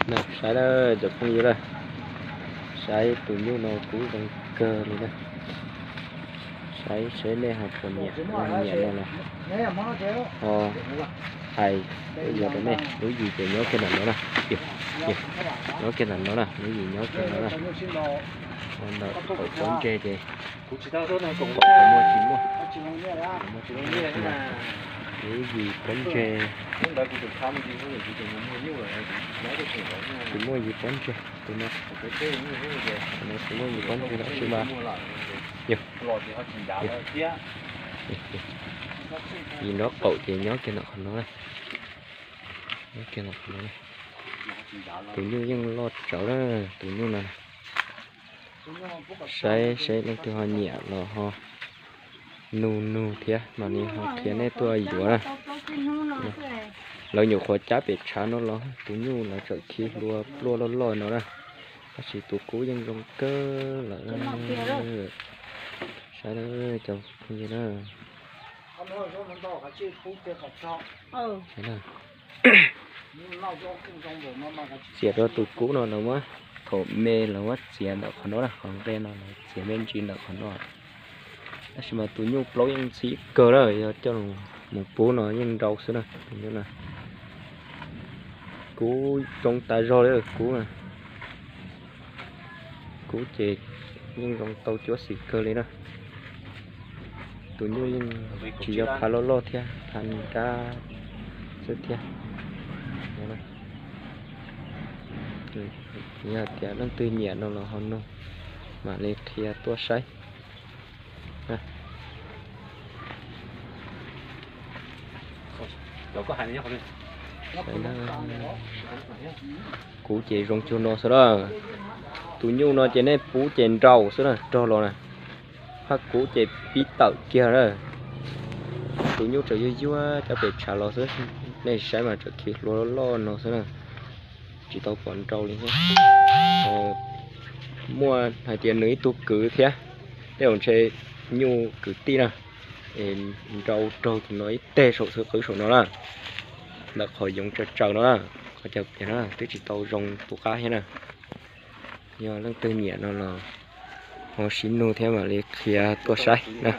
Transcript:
Saib lawm cov phooj ywg lawm, saib tus nyuj no kub zoo kawg li na. Saib seb nej ho puas nyiam, nyiam no los ho hais, yuav rau nej. Lub yim ces nyob kiag ntawm no na, nyob kiag ntawm no na, lub yim nyob kiag no na. Ntawm qaum pob ntseg ces muaj tsis muaj, muaj tsis muaj, lub yim pob ntseg, tsis muaj yim pob ntseg tus no, tus no tsis muaj yim pob ntseg los sis mas yog yim nraub qaum ces nyob kiag ntawm qhov no na. Nyob kiag ntawm qhov no. Tus nyuj yeej loj tsawv na, tus nyuj no. Saib seb leej twg ho nyiam los ho nug nug thiab mam li ho qhia nej tuaj yuav na. Lawv nyuam qhuav cab pem tshav no los tus nyuj lawv tseem khi hlua pluaj loj loj no na. Tab sis tus kub yeej zoo kawg lawm. Saib cov phooj ywg na. Txiav rau tus kub no lawv muab, thaum me lawv muab txiav ntawm qhov no na, qhov nqe no lawv txiav me ntsis ntawm qhov no. Tab sis mas tus nyuj plaub yeej ntxhib kawg na, yog coj mus pub no yeej nrau xwb na, tus nyuj na. Kub zoo tas zog li kub na. Kub ces yeej zoo tau cuab xim kawg li na. Tus nyuj yeej tsis yog phav loj loj thiab, phav nrab xwb thiab. Yog tias leej twg nyiam no los ho nug, mam li qhia tuaj saib. Kub ces zoo cuag no xwb na. Tus nyuj no ces nej pub ces nrau xwb na, rog los na. Phaj kub ces pib tawm kiag na. Tus nyuj tseem yuag yuag cov pem tshav los xwb, nej saib mas tseem khi hlua loj no xwb na. Tsis tau pom nrau li thiab. Muaj hais tias nws ib tug kwv thiab, tej zaum ntshe nyuj kwv tij na, es nrau raug tus no ib teg saum xwb, qwb saum no na, ntawm qhov yoov tsaws tsaws no na, qhov chaw pias na twb tsis tau zoo tus qab thiab na. Yog leej twg nyiam no los ho sib nug thiab mam li qhia tuaj saib na.